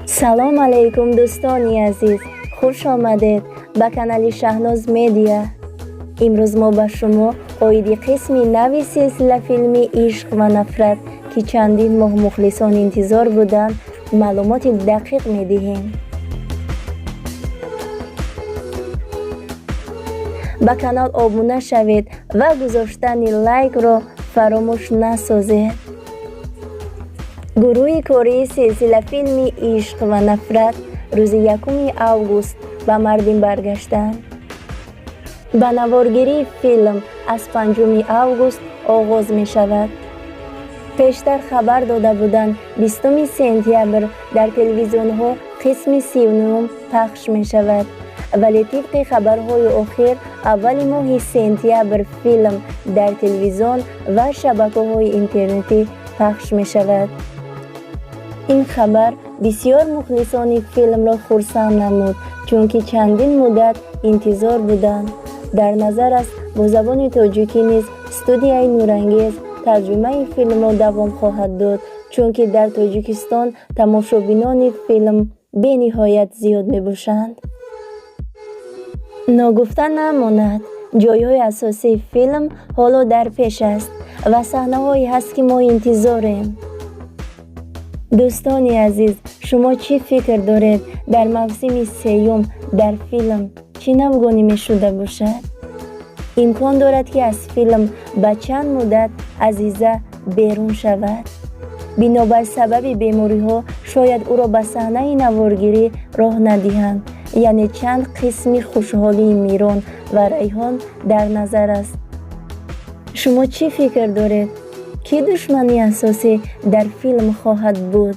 Салом алейкум, дӯстони азиз, хуш омадед ба канали Шаҳноз Медиа. Имрӯз мо ба шумо оиди қисми нави силсилафилми «Ишқ ва нафрат», ки чандин моҳ мухлисон интизор буданд, маълумоти дақиқ медиҳем. Ба канал обуна шавед ва гузоштани лайкро фаромӯш насозед. Гурӯҳи кории силсилафилми «Ишқ ва нафрат» рӯзи 1 август ба Мардин баргаштанд. Ба наворгирии филм аз 5 август оғоз мешавад. Пештар хабар дода буданд, 20 сентябр дар телевизионҳо қисми 39 пахш мешавад, вале тибқи хабарҳои охир аввали моҳи сентябр филм дар телевизион ва шабакаҳои интернетӣ пахш мешавад. Ин хабар бисёр мухлисони филмро хурсанд намуд, чунки чандин муддат интизор буданд. Дар назар аст, бо забони тоҷикӣ низ студияи Нурангез тарҷумаи филмро давом хоҳад дод, чунки дар Тоҷикистон тамошобинони филм бениҳоят зиёд мебошанд. Ногуфта намонад, ҷойҳои асосии филм ҳоло дар пеш аст ва саҳнаҳое ҳаст, ки мо интизорем. Дӯстони азиз, шумо чӣ фикр доред, дар мавсими сеюм дар филм чӣ навгонӣ мешуда бошад? Имкон дорад, ки аз филм ба чанд муддат Азиза берун шавад. Бинобар сабаби бемориҳо шояд ӯро ба саҳнаи наворгирӣ роҳ надиҳанд, яъне чанд қисми хушҳолии Мирон ва Райҳон дар назар аст. Шумо чӣ фикр доред, кӣ душмани асосӣ дар филм хоҳад буд?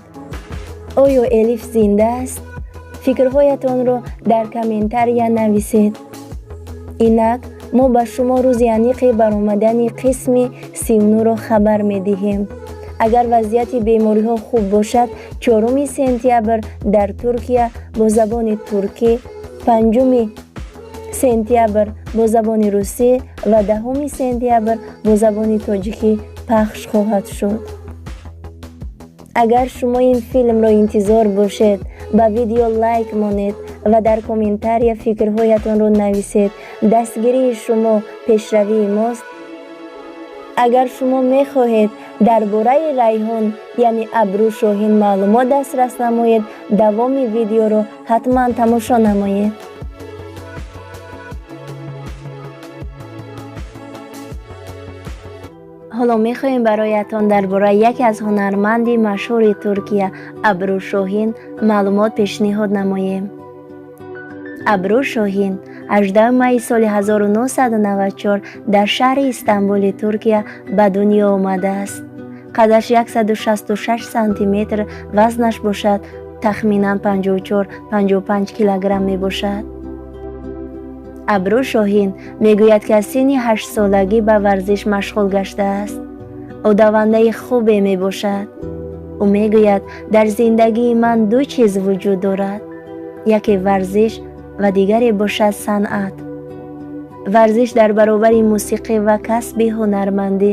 Оё Элиф зинда аст? Фикрҳоятонро дар комментария нависед. Инак мо ба шумо рӯзи аниқи баромадани қисми 39-ро хабар медиҳем. Агар вазъияти бемориҳо хуб бошад, 4 сентябр дар Туркия бо забони туркӣ, 5 сентябр бо забони русӣ ва 10 сентябр бо забони тоҷикӣ пахш хоҳад шуд. Агар шумо ин филмро интизор бошед, ба видео лайк монед ва дар комментария фикрҳоятонро нависед. Дастгирии шумо пешравии мост. Агар шумо мехоҳед дар бораи Райҳон, яъне Абру Шоҳин, маълумот дастрас намоед, давоми видеоро ҳатман тамошо намоед. Ҳоло мехоҳем бароятон дар бораи яке аз ҳунарманди машҳури Туркия, Абру Шоҳин, маълумот пешниҳод намоем. Абру Шоҳин 18 майи соли 1994 дар шаҳри Истанбули Туркия ба дунё омадааст. Қадаш 166 сантиметр, вазнаш бошад тахминан 54-55 килограмм мебошад. Абру Шоҳин мегӯяд, ки аз синни 8-солагӣ ба варзиш машғул гаштааст. Ӯ давандаи хубе мебошад. Ӯ мегӯяд, дар зиндагии ман ду чиз вуҷуд дорад: яке варзиш ва дигаре бошад санъат. Варзиш дар баробари мусиқӣ ва касби ҳунармандӣ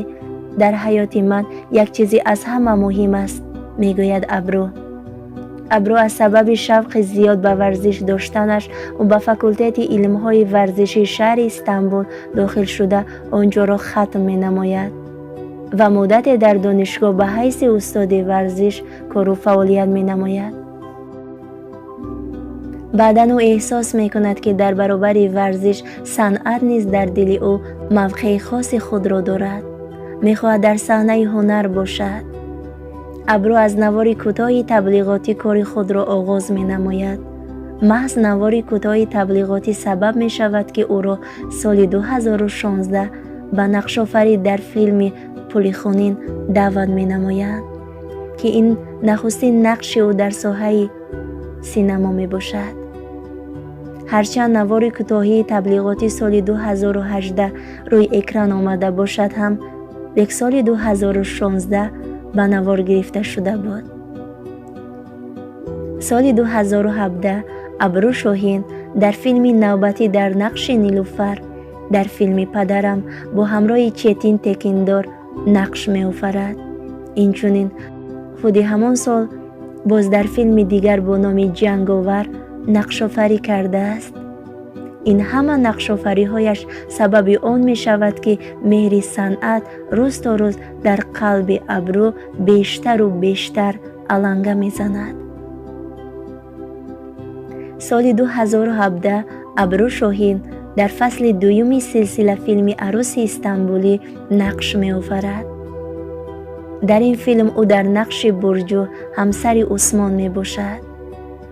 дар ҳаёти ман як чизи аз ҳама муҳим аст, мегӯяд Абру. Абру аз сабаби шавқи зиёд ба варзиш доштанаш ӯ ба факултети илмҳои варзишии шаҳри Истанбул дохил шуда, он ҷоро хатм менамояд ва муддате дар донишгоҳ ба ҳайси устоди варзиш кору фаъолият менамояд. Баъдан ӯ эҳсос мекунад, ки дар баробари варзиш санъат низ дар дили ӯ мавқеи хоси худро дорад. Мехоҳад дар саҳнаи ҳунар бошад. Абру аз навори кӯтоҳи таблиғотӣ кори худро оғоз менамояд. Маҳз навори кӯтоҳи таблиғотӣ сабаб мешавад, ки ӯро соли 2016 ба нақшофарӣ дар филми «Пули хунин» даъват менамоянд, ки ин нахустин нақши ӯ дар соҳаи синамо мебошад. Ҳарчанд навори кӯтоҳии таблиғотӣ соли 2018 рӯи экран омада бошад ҳам, лек соли 2016 ба навор гирифта шуда буд. Соли 2017 Абру Шоҳин дар филми навбатӣ дар нақши Нилуфар дар филми «Падарам» бо ҳамроҳи Четин Текиндор нақш меофарад. Инчунин худи ҳамон сол Боз дар филми дигар бо номи Ҷанговар нақшофарӣ кардааст. Ин ҳама нақшофариҳояш сабаби он мешавад, ки меҳри санъат рӯз то рӯз дар қалби Абру бештару бештар аланга мезанад. Соли 2017 Абру Шоҳин дар фасли дуюми силсила филми Арӯси Истанбулӣ нақш меофарад. Дар ин филм ӯ дар нақши Бурҷу, ҳамсари Усмон мебошад.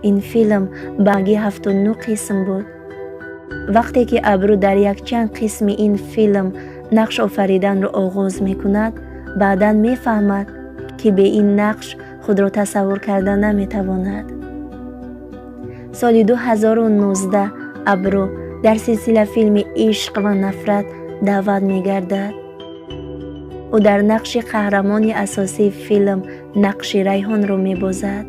Ин филм баги 79 қисм буд. Вақте ки Абру дар якчанд қисми ин филм нақш офариданро оғоз мекунад, баъдан мефаҳмад, ки бе ин нақш худро тасаввур карда наметавонад. Соли 2019 Абру дар силсила филми Ишқ ва нафрат даъват мегардад. Ӯ дар нақши қаҳрамони асосии филм нақши Райҳонро мебозад.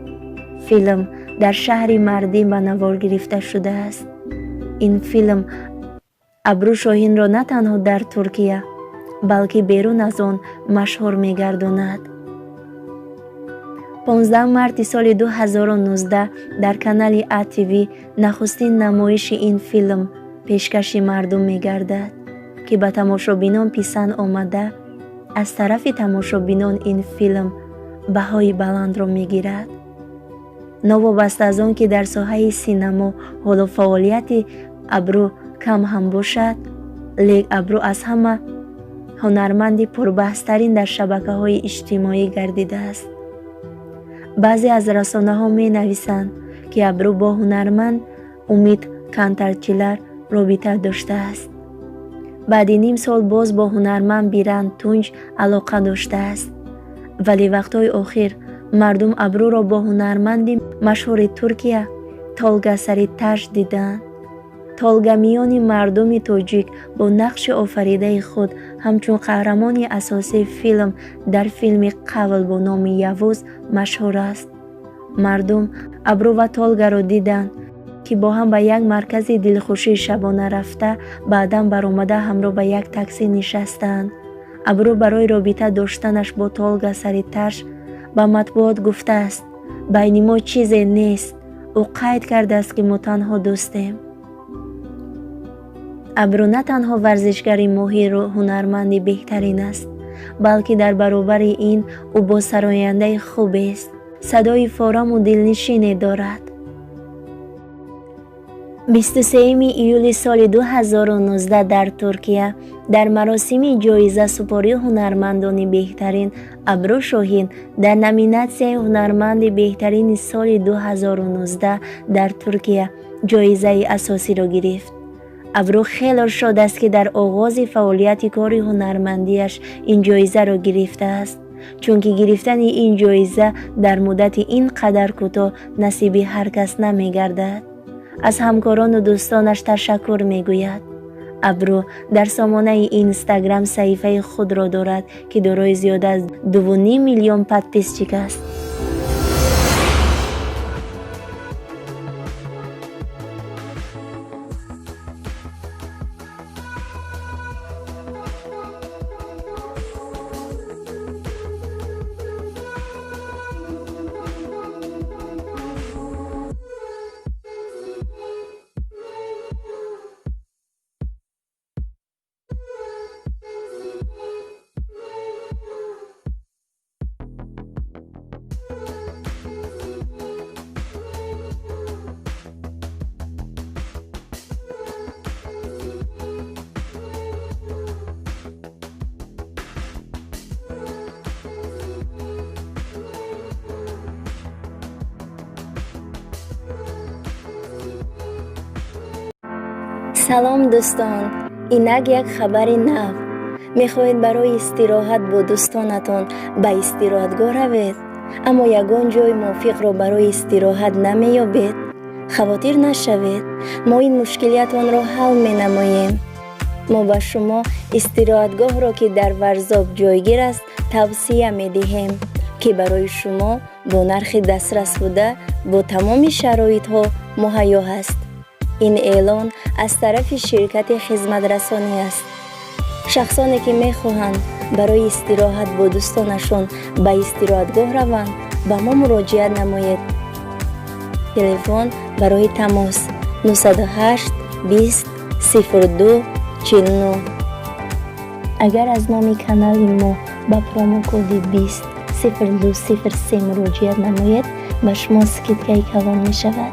Филм дар шаҳри Мардин ба навор гирифта шудааст. Ин филм Абру Шоҳинро на танҳо дар Туркия, балки берун аз он машҳур мегардонад. 15 марти соли 2019 дар канали АТВ нахустин намоиши ин филм пешкаши мардум мегардад, ки ба тамошобинон писанд омада, аз тарафи тамошобинон ин филм баҳои баландро мегирад. Новобаста аз он ки дар соҳаи синамо ҳоло фаъолияти Абру кам ҳам бошад, лек Абру аз ҳама ҳунарманди пурбаҳстарин дар шабакаҳои иҷтимоӣ гардидааст. Баъзе аз расонаҳо менависанд, ки Абру бо ҳунарманд Умид Кантарчилар робита доштааст. Баъди ним сол боз бо ҳунарманд Биран Тунҷ алоқа доштааст. Вале вақтҳои охир мардум Абруро бо ҳунарманди машҳури Туркия Толга Сариташ диданд. Толга миёни мардуми тоҷик бо нақши офаридаи худ ҳамчун қаҳрамони асосии филм дар филми Қавл бо номи Явуз машҳур аст. Мардум Абру ва Толгаро диданд, ки бо ҳам ба як маркази дилхушии шабона рафта, баъдан баромада ҳамроҳ ба як таксӣ нишастанд. Абру барои робита доштанаш бо Толга Сариташ ба матбуот гуфтааст: байни мо чизе нест. Ӯ қайд кардааст, ки мо танҳо дӯстем. Абру на танҳо варзишгари моҳиру ҳунарманди беҳтарин аст, балки дар баробари ин ӯ бо сарояндаи хубест, садои фораму дилнишине дорад. 23 июли соли 2019 дар Туркия дар маросими ҷоизасупории ҳунармандони беҳтарин Абру Шоҳин дар номинатсияи ҳунарманди беҳтарини соли 2019 дар Туркия ҷоизаи асосиро гирифт. Абру хело шод аст, ки дар оғози фаъолияти кори ҳунармандиаш ин ҷоизаро гирифтааст, чунки гирифтани ин ҷоиза дар муддати ин қадар кӯтоҳ насиби ҳар кас намегардад. Аз ҳамкорону дӯстонаш ташаккур мегӯяд. Абру дар сомонаи Инстаграм саҳифаи худро дорад, ки дорои зиёда аз 2,5 миллион подписчик аст. Салом, дӯстон! Инак як хабари нав. Мехоҳед барои истироҳат бо дӯстонатон ба истироҳатгоҳ равед, аммо ягон ҷои мувофиқро барои истироҳат намеёбед? Хавотир нашавед, мо ин мушкилиятонро ҳал менамоем. Мо ба шумо истироҳатгоҳро, ки дар Варзоб ҷойгир аст, тавсия медиҳем, ки барои шумо бо нархи дастрас буда, бо тамоми шароитҳо муҳайё ҳаст. Ин эълон аз тарафи ширкати хизматрасонӣ аст. Шахсоне, ки мехоҳанд барои истироҳат бо дӯстонашон ба истироҳатгоҳ раванд, Ба мо муроҷиат намоед. Телефон барои тамос: 908 20 02 49. Агар аз номи канали мо ба промокоди 20 02 03 муроҷиат намоед, ба шумо скидкаи калон мешавад.